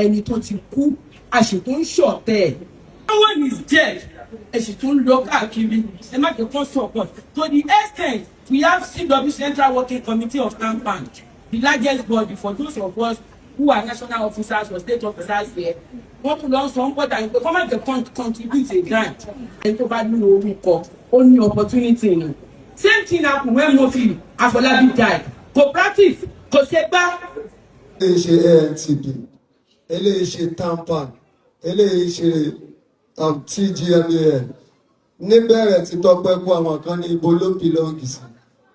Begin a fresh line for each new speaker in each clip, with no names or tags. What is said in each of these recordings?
Ẹni tó ti kú, a sì tún ń ṣọ̀tẹ̀ ẹ̀. Someone is dead, ẹ sì tún ń lọ káàkiri. Ẹ má jẹ́ kó support to the extent we have CW, Central Working Committee of TAMPAN, the largest body for those of us who are national officers or state officers there. Wọ́n tún lọ sọ ń pọ̀tà yìí pé kọ́ má jẹ́ contribute a grant. Ẹni tó bá ní orúkọ, ó ní opportunity ni. Same thing happen when Murphy Afolabi died. Kò practice, kò ṣe gbá.
Eléyìí ṣe ANTP, eléyìí ṣe TAMPAN, eléyìí ṣe TGMAN. Níbẹ̀rẹ̀ tí Tọ́pẹ́ kú, àwọn kan ní ibo ló belong sí.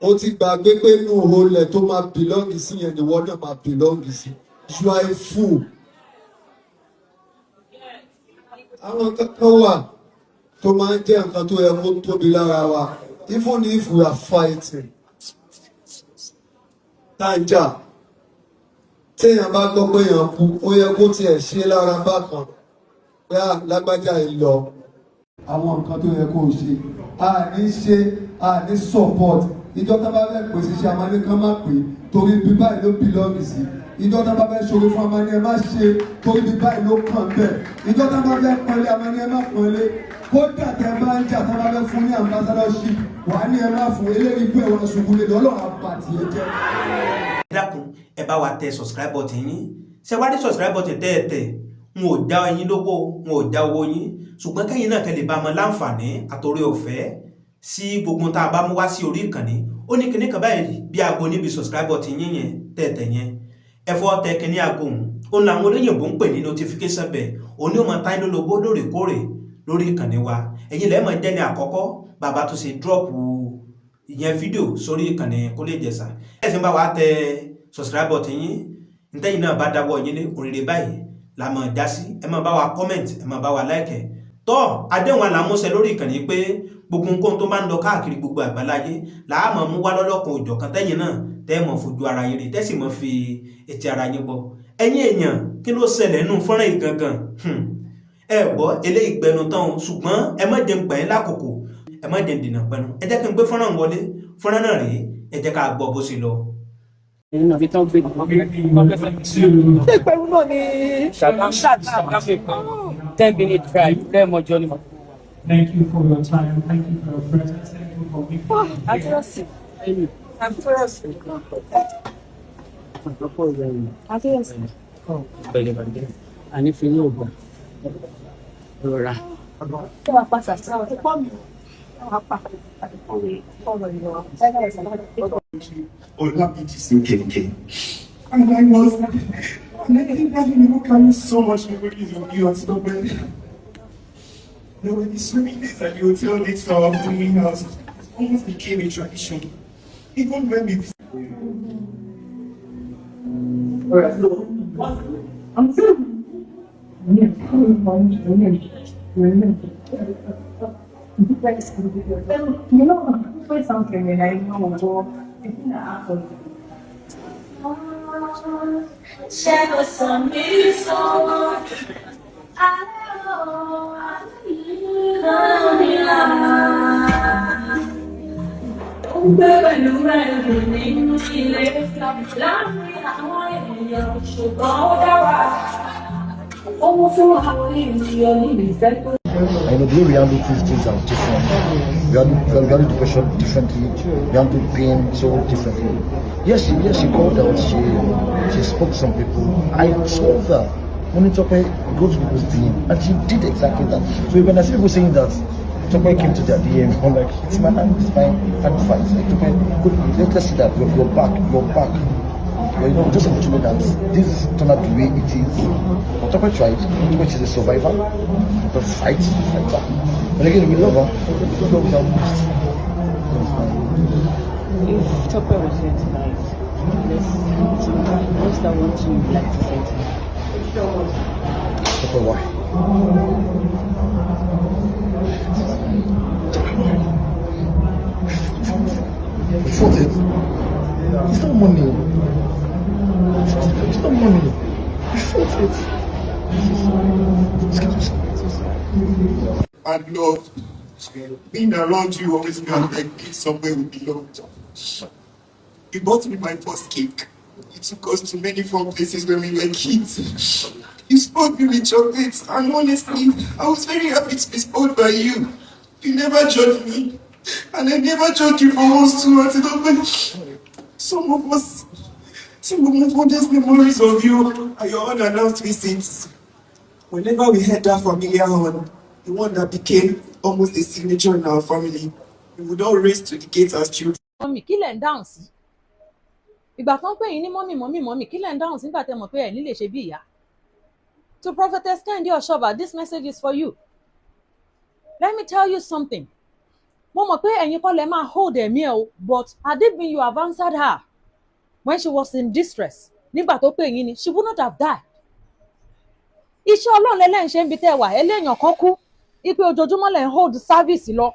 Ó ti gbàgbé pé inú olẹ̀ tó máa belong sí yẹn ni wọ́n náà máa belong sí. You are a fool. Àwọn kankan wà tó máa ń jẹ́ nǹkan tó yẹ kó tóbi lára wa. Even if we are fighting, tanja, téèyàn bá gbọ́ pé èèyàn kú, ó yẹ kó tiẹ̀ ṣe lára bákan pé à lágbájá yìí lọ. Àwọn nǹkan tó yẹ kó o ṣe, a ní ṣe, a ní support. Ìjọ tá bá fẹ́ pè sí ṣe, a máa ní kán má pè torí bí báyìí ló belong sí. Ìjọ tá bá fẹ́ ṣòro fún, a máa ní ẹ má ṣe torí bí báyìí ló kàn bẹ́ẹ̀. Ìjọ tá bá fẹ́ pọ́nlé, a máa ní ẹ má pọ́nlé. Kódà tẹ bá ń jà, tá bá fẹ́ fún ní ambassadorship, wà á ní ẹ má fún eléyìí pé wọn ṣubú lé lọ́lọ́run àbàtì ẹ jẹ́.
Ẹ dákun, ẹ bá wa tẹ subscribe button yín. Ṣé wá rí subscribe button tẹ́ ẹ tẹ̀, n ò já yín lówó, n ò já owó yín, ṣùgbọ́n kẹ́yìn náà kẹ́ lè bá mọ láǹfààní àtòrí ọ̀fẹ́ sí gbogbo tá a bá mú wá sí orí ìkànnì. Ó ní kinní kan báyìí bí aago níbi subscribe button yín yẹn tẹ̀tẹ̀ yẹn. Ẹ fọ́ tẹ kinní aago òun, òun làwọn olóyìnbó ń pè ní notification bell. Òun ní ó máa táyín lólobó lóòrèkóòrè lórí ìkànnì wa. Ẹ̀yin lẹ́ẹ̀ máa jẹ́ ní àkọ́kọ́ bàbá tó ṣe drop ìyẹn fídíò sórí ìkànnì Kólé Ìjẹ̀ṣà. Ẹ sì ń bá wa tẹ subscribe button yín. Ntẹ́yìn náà bá dáwọ́ yín ní òrèrè báyìí la máa já sí. Ẹ máa bá wa comment, ẹ máa bá wa like. Tọ́ àdéhùn àlàmúṣẹ lórí ìkànnì pé gbogbo nǹkan tó máa ń lọ káàkiri gbogbo àgbáláyé làá máa mú wá lọ́lọ́kan òjọ̀kan, tẹ́yìn náà tẹ́ mọ̀ fojú ara yín rí, tẹ́ sì mọ̀ fi etí ara yín gbọ́. Ẹ̀yin èèyàn, kí ló ṣẹlẹ̀ nínú fọ́nrán yìí gangan? Ẹ gbọ́ eléyìí gbẹnu tán o, ṣùgbọ́n ẹ má jẹun gbà yín lákòókò, ẹ má jẹun dènà pẹnu. Ẹ jẹ́ kí n gbé fọ́nrán wọlé. Fọ́nrán náà rèé, ẹ jẹ́ ká gbọ́ bó ṣe lọ.
Ṣé ìpẹ̀rù náà ni Ṣàgámù?
10 minute drive lẹ́ẹ̀mọjọ ni.
Thank you for your time. Thank you for your presence. Thank you for being
Àtúrọ̀sì. Àtúrọ̀sì. Àtúrọ̀sì.
Àní fi ní ògbà rọra.
Ṣé wàá pàṣẹ? Ṣé mi? Ṣé wàá pa?
Olabisi. And I was, and I think that you carry so much memories of you as well. There were the swimming days at the hotel next to our rooming house. It almost became a tradition. Even when we
Alright, so I'm still
Play something and I know what I think I have.
Ṣẹ́gun sàn mí sọ, alẹ́ o, kọ́mílà. Ó ń gbé pẹ̀lú ẹ̀rù nínú ilé láàrin àwọn ènìyàn, ṣùgbọ́n ó dára. Ó mú fún àwọn ènìyàn ní ìfẹ́ tó.
I know the way we handle things are different. We handle depression differently. We handle pain so differently. Yes, she called out. She spoke to some people. I told her, Money Tope, go to people's DM, and she did exactly that. So when I see people saying that Tope came to their DM, I'm like, it's my hand, it's my advice. Like, Tope, good, let's see that you're back, you're back. But just unfortunate that this turned out the way it is. But Tope tried. Tope is a survivor. Tope fights, she's a fighter. But again, we love her. We love her most.
If Tope was here tonight, let's what's that one thing you'd like to say to her?
Tope, why? Tope, why? We fought it. It's not money. It's not money. We fought it. Excuse me.
And love. Being around you always felt like being somewhere we belonged. You bought me my first cake. You took us to many fun places when we were kids. You spoiled me with chocolates, and honestly, I was very happy to be spoiled by you. You never judged me, and I never judged you for us too, Auntie Tope. Some of us, some of my fondest memories of you are your unannounced visits. Whenever we heard that familiar horn, the one that became almost a signature in our family, we would all race to the gate as children.
Mummy, kí lẹ̀ ń dáhùn sí ìgbà tó ń pè yín ní mummy, mummy, mummy? Kí lẹ̀ ń dáhùn sí nígbà tẹ́ mọ̀ pé ẹ̀ ní lè ṣe bí ìyá? To Prophetess Kehinde Osoba, this message is for you. Let me tell you something. Mo mọ̀ pé ẹ̀yin kọ́ lẹ máa hold ẹ̀mí ẹ̀ o, but had it been you have answered her when she was in distress, nígbà tó pè yín ni, she would not have died. Iṣẹ́ Ọlọ́run lẹ́lẹ́ ń ṣe ń bi tẹ́ ẹ wà. Ẹlẹ́yàn kan kú ipe ojoojúmọ́ lẹ́ ń hold service lọ.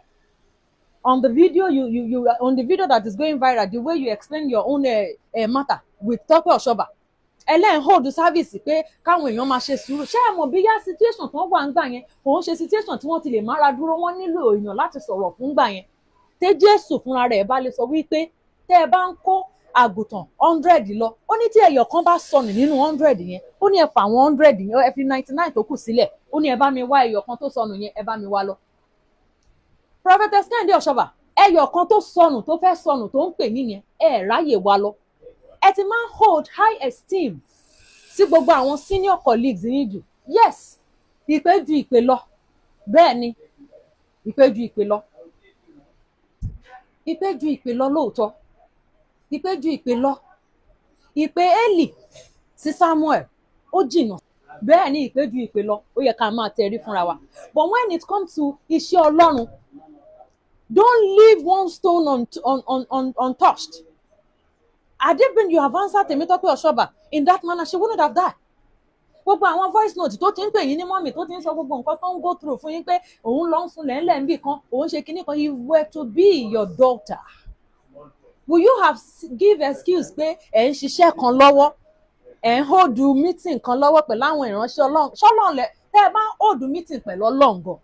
On the video you you you on the video that is going viral, the way you explain your own matter with Tope Osoba, ẹlẹ́yìn hold service pé káwọn èèyàn máa ṣe sùúrù. Ṣé ẹ mọ̀ bí yá situation tó wà ń gbà yẹn kò ń ṣe situation tí wọ́n ti lè mára dúró? Wọ́n nílò èèyàn láti sọ̀rọ̀ fún gbà yẹn. Tẹ́ Jésù fúnra rẹ̀ bá lè sọ wípé tẹ́ ẹ bá ń kó àgùntàn 100 lọ, ó ní tí ẹyọ kan bá sọnù nínú 100 yẹn, ó ní ẹ fà àwọn 100 yẹn, ẹ fi 99 tó kù sílẹ̀, ó ní ẹ bá mi wá ẹyọ kan tó sọnù yẹn, ẹ bá mi wá lọ. Prophetess Kehinde Osoba, ẹyọ kan tó sọnù, tó fẹ́ sọnù, tó ń pè yín yẹn, ẹ ráyè wá lọ. Ẹ ti máa ń hold high esteem sí gbogbo àwọn senior colleagues yín jù. Yes, ìpè ju ìpè lọ. Bẹ́ẹ̀ ni, ìpè ju ìpè lọ, ìpè ju ìpè lọ lóòótọ́, ìpè ju ìpè lọ. Ìpè Élì sí Samuel, ó jìnnà. Bẹ́ẹ̀ ni, ìpè ju ìpè lọ. Ó yẹ ká máa tẹrí fúnra wa, but when it comes to iṣẹ́ Ọlọ́run, don't leave one stone untouched. Had it been you have answered Temitope Osoba in that manner, she wouldn't have died. Gbogbo àwọn voice note tó ti ń pè yín ní mummy, tó ti ń sọ gbogbo nǹkan tó ń go through fún yín pé òun lọ ń sun lẹ́ńlẹ̀ níbì kan, òun ṣe kinní kan, if were to be your daughter, will you have give excuse pé ẹ̀ ń ṣiṣẹ́ kan lọ́wọ́, ẹ̀ ń hold meeting kan lọ́wọ́ pẹ̀lú àwọn ìránṣẹ́ Ọlọ́run? Ṣọ́lọ́run lẹ tẹ́ ẹ bá ń hold meeting pẹ̀lú Ọlọ́run gan,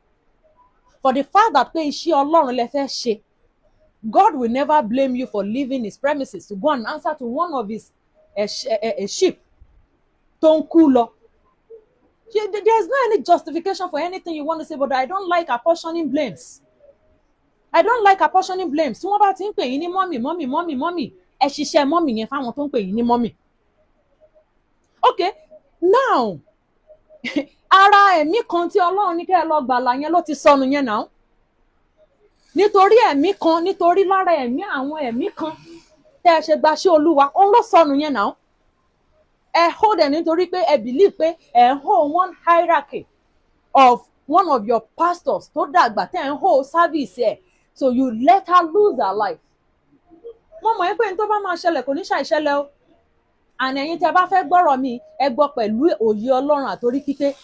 for the fact that pé iṣẹ́ Ọlọ́run lẹ fẹ́ ṣe, God will never blame you for leaving his premises to go and answer to one of his sheep tó ń kú lọ. There is no any justification for anything you want to say, but I don't like apportioning blames. I don't like apportioning blames. Tí wọ́n bá ti ń pè yín ní mummy, mummy, mummy, mummy, ẹ ṣiṣẹ́ mummy yẹn fáwọn tó ń pè yín ní mummy. Okay, now, ara ẹ̀mí kan tí Ọlọ́run ní kẹ́ ẹ lọ gbàlà yẹn ló ti sọnù yẹn náà, nítorí ẹ̀mí kan, nítorí lára ẹ̀mí àwọn ẹ̀mí kan tẹ́ ẹ ṣe gbaṣẹ́ Olúwa, òun ló sọnù yẹn náà. Ẹ hold ẹ nítorí pé ẹ believe pé ẹ ń hold one hierarchy of one of your pastors tó dàgbà, tẹ́ ẹ ń hold service ẹ̀, so you let her lose her life. Mo mọ̀ ẹ́ pé ní tó bá máa ṣẹlẹ̀ kò ní ṣàìṣẹlẹ̀ o. Àní ẹ̀yin tí a bá fẹ́ gbọ́rọ̀ mi, ẹ gbọ́ pẹ̀lú òye Ọlọ́run àtorí pípé.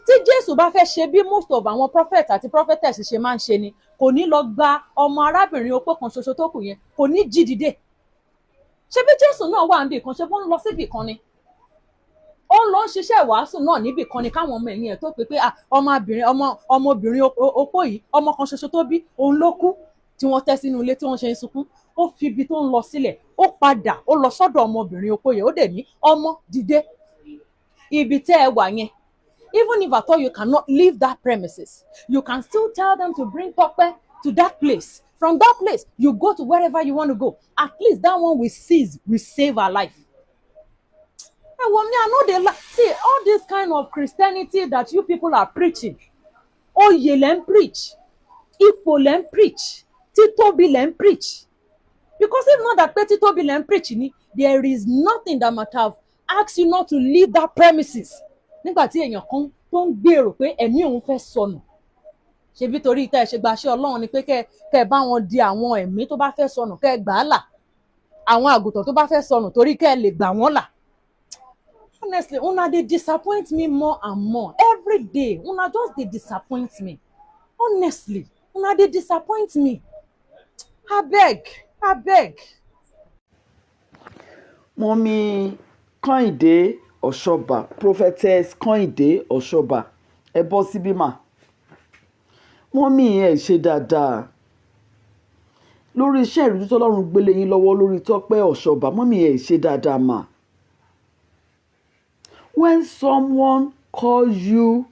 Tí Jésù bá fẹ́ ṣe bí most of àwọn prophet àti prophetess ṣe máa ń ṣe ni, kò ní lọ gba ọmọ arábìnrin opó kan ṣoṣo tó kù yẹn, kò ní jí dìde. Ṣé bí Jésù náà wà níbì kan, ṣe bó ń lọ síbì kan ni, ó ń lọ ń ṣiṣẹ́ ìwàásù náà níbì kan ni, káwọn ọmọ ẹ̀yìn ẹ̀ tó pé pé ọmọbìnrin, ọmọbìnrin opó yìí, ọmọ kan ṣoṣo tó bí, òun ló kú tí wọ́n tẹ́ sínú ilé tí wọ́n ṣe ń sunkún. Ó fi ibi tó ń lọ sílẹ̀, ó padà, ó lọ sọ́dọ̀ ọmọbìnrin opó yẹn, ó dẹ̀ ní, "Ọmọ, dìde." Ibi tẹ́ ẹ wà yẹn, even if at all you cannot leave that premises, you can still tell them to bring Tope to that place. From that place, you go to wherever you want to go. At least that one will seize, will save our life. Ẹ wo me, I no dey like see all this kind of Christianity that you people are preaching. Oyè lẹ́ ń preach, ipò lẹ́ ń preach, títóbi lẹ́ ń preach, because if not that pé títóbi lẹ́ ń preach ni, there is nothing that might have asked you not to leave that premises nígbà tí èèyàn kan tó ń gbèrò pé ẹ̀mí òun fẹ́ sọnù. Ṣebí torí tẹ́ ẹ ṣe gbaṣẹ́ Ọlọ́run ni pé kẹ́ ẹ bá wọn di àwọn ẹ̀mí tó bá fẹ́ sọnù, kẹ́ ẹ gbà á là, àwọn àgùntàn tó bá fẹ́ sọnù, torí kẹ́ ẹ lè gbà wọ́n là. Honestly, una dey disappoint me more and more every day. Una just dey disappoint me. Honestly, una dey disappoint me. Abeg, abeg.
Mummy Kẹ́hìndé Ọ̀ṣọ́bà, Prophetess Kẹ́hìndé Ọ̀ṣọ́bà, ẹ bọ́ síbí mà. Mummy, ẹ ṣe dáadáa lórí iṣẹ́ ìríjú tọ́lọ́run gbélé yín lọ́wọ́ lórí Tọ́pẹ́ Ọ̀ṣọ́bà. Mummy, ẹ ṣe dáadáa mà. When someone call you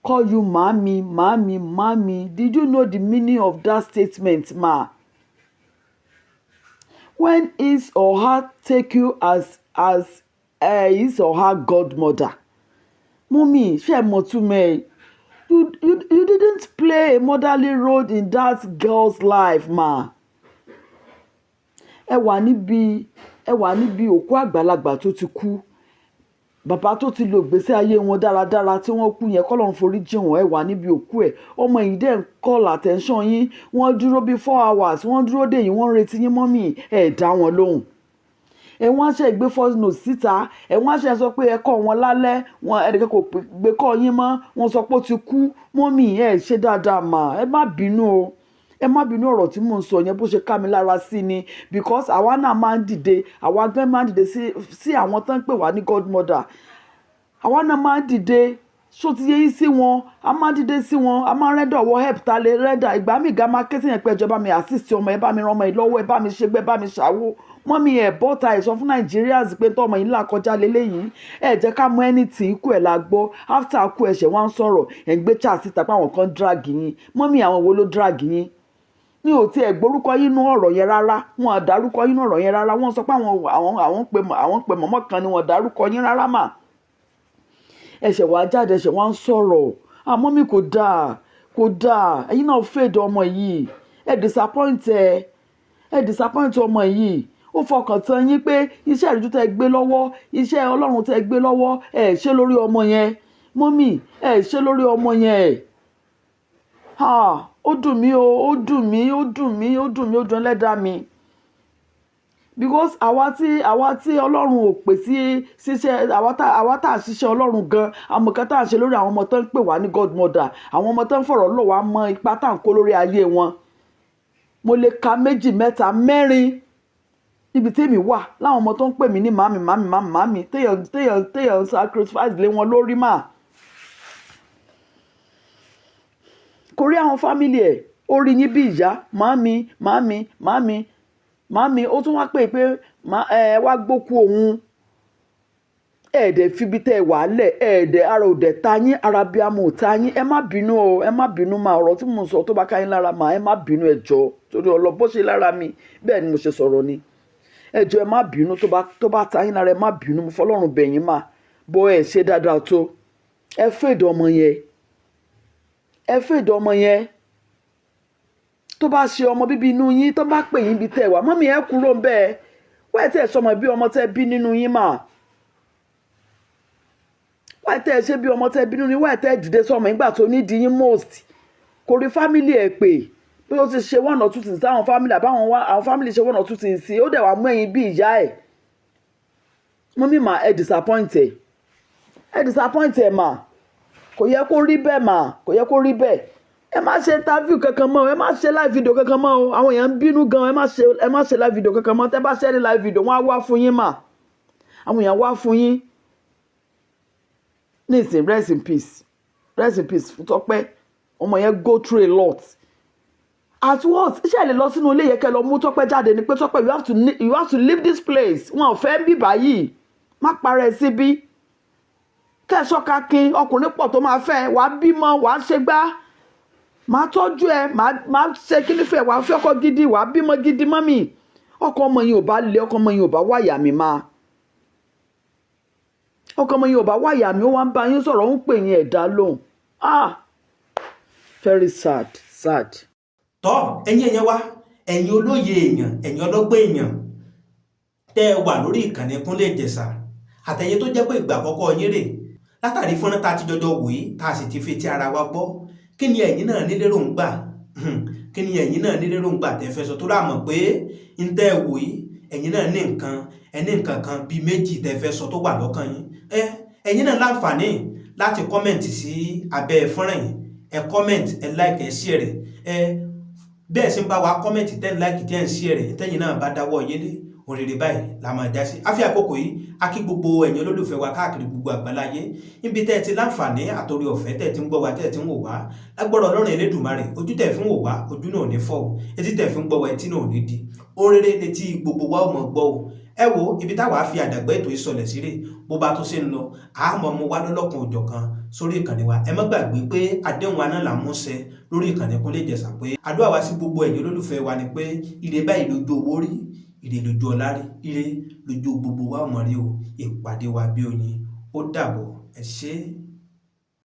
"Mami, mami, mami," did you know the meaning of that statement, ma? When his or her take you as his or her godmother, mummy, ṣé ẹ mọ̀ túmọ̀ ẹ̀? You didn't play a motherly role in that girl's life, ma. Ẹ wà níbi òkú àgbàlagbà tó ti kú, bàbá tó ti lo ìgbésí ayé wọn dáradára tí wọ́n kú yẹn, kọ́lọ́run forí jìn wọ́n. Ẹ wà níbi òkú ẹ̀, ọmọ yìí dẹ̀ ń call attention yín. Wọ́n dúró bíi 4 hours, wọ́n dúró dè yín, wọ́n ń retí yín. Mummy, ẹ̀ dá wọn lóhùn. Ẹ wọ́n ṣe gbé voice note síta, ẹ wọ́n ṣe sọ pé ẹ kọ́ wọn lálẹ́ wọn, ẹnìkan kò gbé kọ́ yín mọ́. Wọ́n sọ pé ó ti kú. Mummy, ẹ ṣe dáadáa mà. Ẹ má bínú o, ẹ má bínú. Ọ̀rọ̀ tí mò ń sọ yẹn, bó ṣe ká mi lára sí ni, because àwa náà máa ń dìde, àwa gan máa ń dìde sí àwọn tó ń pè wá ní godmother. Àwa náà máa ń dìde, ṣó ti yé yín, sí wọn. A máa ń dìde sí wọn, a máa ń render ọwọ́ help ta lè render. Ìgbà míì ga máa ké sí yẹn pé ẹjọ́ bá mi assist ọmọ, ẹ bá mi ran ọmọ yìí lọ́wọ́, ẹ bá mi ṣe gbẹ́, bá mi ṣàwó. Mummy, ẹ̀ bọ́ta, ẹ̀ sọ fún Nigerians pé tọ́mọ yìí là kọjá leléyìí. Ẹ̀ jẹ́ ká mọ anything. Ikú ẹ̀ la gbọ́. After ikú ẹ̀ ṣẹ̀ wá ń sọ̀rọ̀, ẹ̀ ń gbé chat síta pé àwọn kan drag yín. Mummy, àwọn wo ló drag yín? Mi ò tiẹ̀ gbórúkọ yín nú ọ̀rọ̀ yẹn rárá. Wọn ò dárúkọ yín nú ọ̀rọ̀ yẹn rárá. Wọ́n sọ pé àwọn pe mọ̀mọ́ kan ni, wọ́n dárúkọ yín rárá mà. Ẹ̀ṣẹ̀ wàá jáde, ẹ̀ṣẹ̀ wá ń sọ̀rọ̀. Àmọ́ mi kò dáa, kò dáa. Ẹ̀yin náà fèdè ọmọ yìí. Ẹ disappoint ọmọ yìí. Ó fọkàn tán yín pé iṣẹ́ ìrújú tẹ́ gbé lọ́wọ́, iṣẹ́ Ọlọ́run tẹ́ gbé lọ́wọ́, ẹ̀ ṣe lórí ọmọ yẹn. Mummy, ẹ̀ ṣe lórí ọmọ yẹn. Ó dùn mí o, ó dùn mí, ó dùn mí, ó dùn mí, ó dùn ẹlẹ́dàá mi, because àwa tí Ọlọ́run ò pè sí ṣiṣẹ́, àwa tá a ṣiṣẹ́ Ọlọ́run gan, àmọ̀ká tá a ṣe lórí àwọn ọmọ tó ń pè wá ní godmother, àwọn ọmọ tó ń fọ̀rọ̀ lọ̀ wá, mọ ipa tá à ń kó lórí ayé wọn. Mo lè ka méjì, mẹ́ta, mẹ́rin níbi tèmi wà láwọn ọmọ tó ń pè mí ní màmí, màmí, màmí, màmí, téèyàn sacrifice lé wọn lórí mà. Kò rí àwọn family ẹ̀, ó rí yín bí ìyá. Màmí, màmí, màmí, màmí. Ó tún wá pè pé ẹ wá gbókú òun. Ẹ̀ẹ́dẹ̀ fibi tẹ́ ẹ wà á lẹ̀, ẹ̀ẹ́dẹ̀ ara ò dẹ̀ ta yín, ara bí amọ̀ ò ta yín. Ẹ má bínú o, ẹ má bínú máa. Ọ̀rọ̀ tí mò ń sọ, tó bá ká yín lára mà, ẹ má bínú. Ẹ jọ̀ọ́, torí ọlọ bó ṣe lára mi, bẹ́ẹ̀ ni mo ṣe sọ̀rọ̀ ni. Ẹ jọ̀ọ́, ẹ má bínú. Tó bá ta yín lára, ẹ má bínú. Mo fọlọ́run bẹ̀ yín mà bó. Ẹ ṣe dáadáa tó. Ẹ fèdè ọmọ yẹn, ẹ fèdè ọmọ yẹn. Tó bá ṣe ọmọ bíbí inú yín, tó bá pè yín bí tẹ́ wà, mummy, ẹ kúrò ń bẹ́ẹ̀. Wáyé tẹ́ ẹ sọmọ bí ọmọ tẹ́ bí nínú yín mà? Wáyé tẹ́ ẹ ṣe bí ọmọ tẹ́ bí nínú yín? Wáyé tẹ́ ẹ dìde sọmọ ìgbà tó nídìí yín most? Kò rí family ẹ̀ pè bí ó ti ṣe one or two things táwọn family àbáwọn wá, àwọn family ṣe one or two things sí, ó dẹ̀ wá mú ẹ̀yin bí ìyá ẹ̀. Mummy mà, ẹ disappoint ẹ, ẹ disappoint ẹ mà. Kò yẹ kó rí bẹ́ẹ̀ mà, kò yẹ kó rí bẹ́ẹ̀. Ẹ má ṣe interview kankan mọ́, ẹ má ṣe live video kankan mọ́ o. Àwọn èèyàn ń bínú gan. Ẹ má ṣe live video kankan mọ́. Tẹ́ bá ṣe ní live video, wọ́n á wá fún yín mà. Àwọn èèyàn wá fún yín nísìn. Rest in peace, rest in peace fún Tọ́pẹ́. Ọmọ yẹn go through a lot. At what? Ṣé ẹ lè lọ sínú ilé yẹn, kẹ́ lọ mú Tọ́pẹ́ jáde ni pé, "Tọ́pẹ́, you have to leave this place. Wọn ò fẹ́ bí báyìí, má parẹ́ síbí." Kẹ́sọ́ka kin ọkùnrin pọ̀ tó máa fẹ́ wàá, bímọ wàá, ṣe gbá, màá tọ́jú ẹ, màá ṣe kíní fẹ́, wàá fẹ́ ọkọ gidi, wàá bímọ gidi. Mummy, ọkọ ọmọ yìí ò bá lé, ọkọ ọmọ yìí ò bá wáyà mi máa, ọkọ ọmọ yìí ò bá wáyà mi. Ó wá ń bá yín sọ̀rọ̀, ó ń pè yín, ẹ̀dá lóhùn. Ah, very sad, sad.
Tọ́ ẹ̀yin èèyàn wa, ẹ̀yin olóye èèyàn, ẹ̀yin ọlọ́gbọ́n èèyàn tẹ́ ẹ wà lórí ìkànnì Kúnlé Ìjẹ̀ṣà, àtẹ̀yin tó jẹ́ pé ìgbà àkọ́kọ́ yín rè, látàrí fọ́nrán tá a ti jọjọ wò yìí, tá a sì ti fi tí ara wa gbọ́, kí ni ẹ̀yin náà ní lérògbà? Kí ni ẹ̀yin náà ní lérògbà tẹ́ fẹ́ sọ? Tó rà mọ̀ pé ń tẹ́ ẹ wò yìí, ẹ̀yin náà ní nǹkan, ẹ ní nǹkan kan bíi méjì tẹ́ fẹ́ sọ tó wà lọ́kàn yín. Ẹ ẹ̀yin náà láǹfààní láti comment sí abẹ́ fọ́nrán yìí. Ẹ comment, ẹ like, ẹ share rẹ̀. Ẹ bẹ́ẹ̀ sì ń bá wa comment, tẹ́ ń like, tẹ́ ń share rẹ̀, tẹ́yin náà bá dáwọ́ yélé. Ohun rere báyìí la máa já sí. Àfi àkókò yìí a kí gbogbo ẹ̀yin olólùfẹ́ wa káàkiri gbogbo àgbáláyé, níbi tẹ́ ẹ ti láǹfààní àtòrí ọ̀fẹ́ tẹ́ ẹ ti ń gbọ́ wa, tẹ́ ẹ ti ń wò wá. Lágbọ́rọ̀ Ọlọ́run Elédùmarè, ojú tẹ́ ẹ fi ń wò wá, ojú náà ò ní fọ́ o. Etí tẹ́ ẹ fi ń gbọ́ wa, etí náà ò ní di. Ohun rere létí gbogbo wa ò mọ̀ gbọ́ o. Ẹ wo ibi táwa fi àdàgbà ètò ìsọlẹ̀ síre. Bó bá tó ṣe ń lọ, àmọ́ mo wá lọ́lọ́kan òjọ̀kan sórí ìkànnì wa. Ẹ má gbàgbé pé àdéhùn wa náà là ń mú ṣẹ lórí ìkànnì Kúnlé Ìjẹ̀ṣà, pé àdúrà wa sí gbogbo ẹ̀yin olólùfẹ́ wa ni pé ire báyìí lójú owó rí, ire lójú ọlá rí, ire lójú gbogbo wa ò mọ̀ rí o. Ìpàdé wa bí oyin. Ó dàbọ̀, ẹ ṣé.